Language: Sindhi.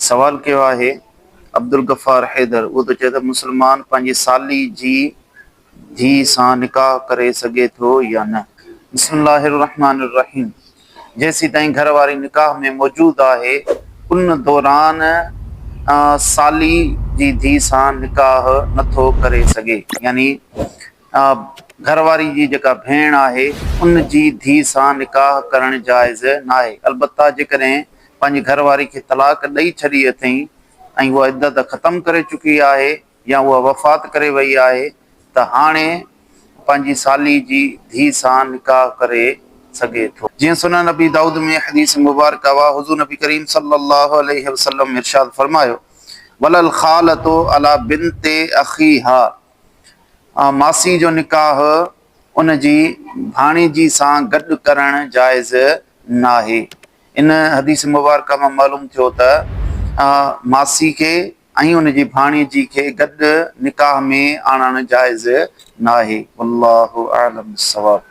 سوال ڪيو آهي عبدالغفار حيدر اهو ٿو چئي ته مسلمان پنهنجي سالي جي ڌيء سان نڪاح ڪري سگهي ٿو يا نه؟ بسم الله الرحمٰن الرحيم جيسيتائين گهر واري نڪاح ۾ موجود آهي ان دوران سالي جي ڌيء سان نڪاح نٿو ڪري سگهي يعني گهر واري جي جيڪا ڀيڻ آهي ان جي ڌيء سان نڪاح ڪرڻ جائز ناهي البته جيڪڏهن پنهنجي گهر واري کي طلاق ڏئي ڇڏي اٿئين ۽ اها عدت ختم ڪري چڪي آهي يا اها وفات ڪري وئي آهي ته هاڻي پنهنجي سالي جي ڌيء سان نڪاح ڪري سگهي ٿو. جيئن سنن ابي دائود ۾ حديث مبارڪه آ حضور نبي ڪريم صلي الله عليه وسلم ارشاد فرمايو، ولا الخالة علي بنت اخيها ماسي جو نڪاح ان جي ڀاڻيجي سان گڏ ڪرڻ جائز ناهي. ان حديث مبارڪه مان معلوم ٿيو ته ماسي کي ۽ ان جي ڀاڻيجي کي گڏ نڪاح ۾ آڻڻ جائز ناهي. والله اعلم بالصواب.